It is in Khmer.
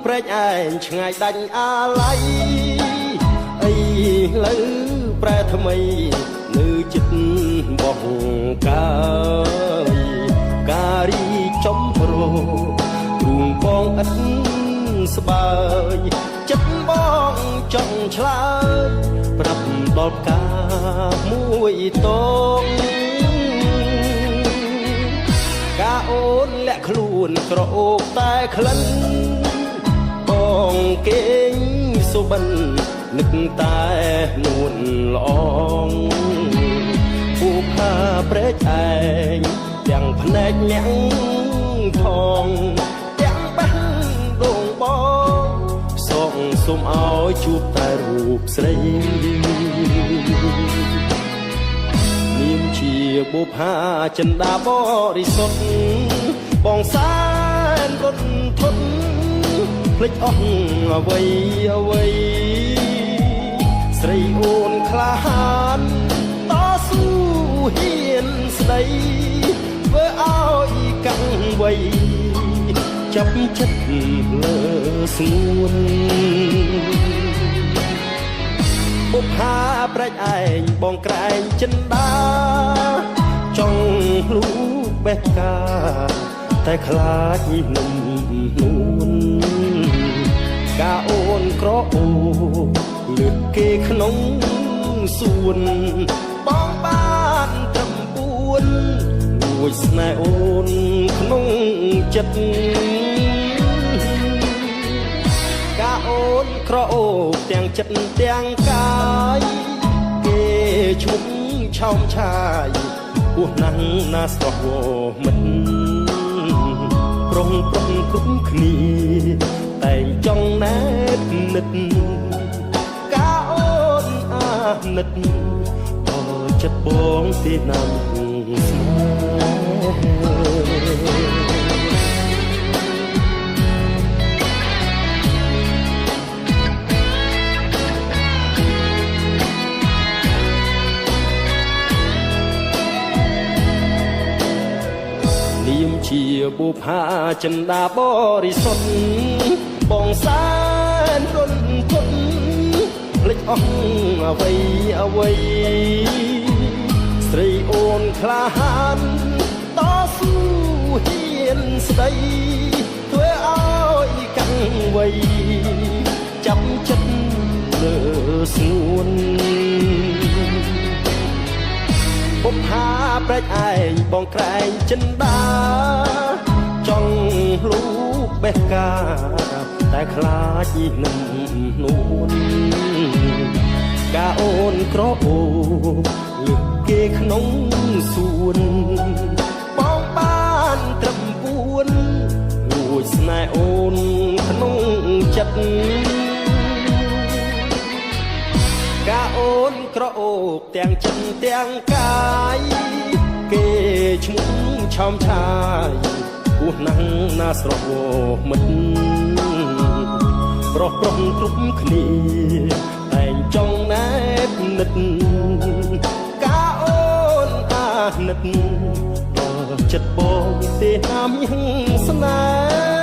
ព្រែកឯងឆ្ងាយដាច់អាល័យអីលើប្រែថ្មីនៅចិត្តបងកាយការីចំរោទ្រូងបងឥតស្បើយចិត្តបងចង់ឆ្លើយប្រាប់ដល់ផ្កាមួយតងកាអូនលាក់ខ្លួនក្រអូបតែក្លិនបងគេងសុបិននឹកតែនួនល្អងពូផាព្រែកឯងទាំងភ្នែកអ្នកផងទាំងបេះដូងបងសូមសុំឲ្យជួបតែរូបស្រីនាមជាបុផាចិន្តាបរិសុទ្ធបងសែនរត់ធន់ភ្លេចអស់អ្វីអ្វីស្រីអូនក្លាហានតស៊ូហ៊ានស្ដីធ្វើឲ្យកាំងវ័យចាប់ចិត្តលើស្ងួនបុផាប្រែកឯងបងក្រែងចិន្តាចង់លូកបេះផ្កាតែខ្លាចនំនួនកាអូនក្រអូបលើកគេក្នុងសួនបងបានត្រឹមពួនលួចស្នេហ៍អូនក្នុងចិត្តកាអូនក្រអូបទាំងចិត្តទាំងកាយគេឈុំឆោមឆាយពោះណាស់ណាស្រស់វមិនប្រុងប្រុងគ្រប់គ្នាតែងចង់ណែបនិតកាអូនអាណិតដល់ចិត្តបងទីណាំស្នេហ៍នាមជាបុផាចិន្តាបរិសុទ្ធបងសែនរន្ធត់ភ្លេចអស់អ្វីអ្វីស្រីអូនក្លាហានតស៊ូហ៊ានស្ដីធ្វើឲ្យកាំងវ័យចាប់ចិត្តលើស្ងួនបុផាប្រែកឯងបងក្រែងចិន្តាចង់លូកបេះកាតែខ្លាចនឹងនួនកាអូនក្រអូបលើកគេក្នុងសួនបងបានត្រឹមពួនលួចស្នេហ៍អូនក្នុងចិត្តកាអូនក្រអូបទាំងចិត្តទាំងកាយគេឈ្មោះឆោមឆាយពោះណាស់ណាស្រស់មិត្តប្រុសប្រុសគ្រប់គ្នាតែងចង់ណែបនិតកាអូនអាណិតដល់ចិត្តបងទេណាមញឹងស្នេ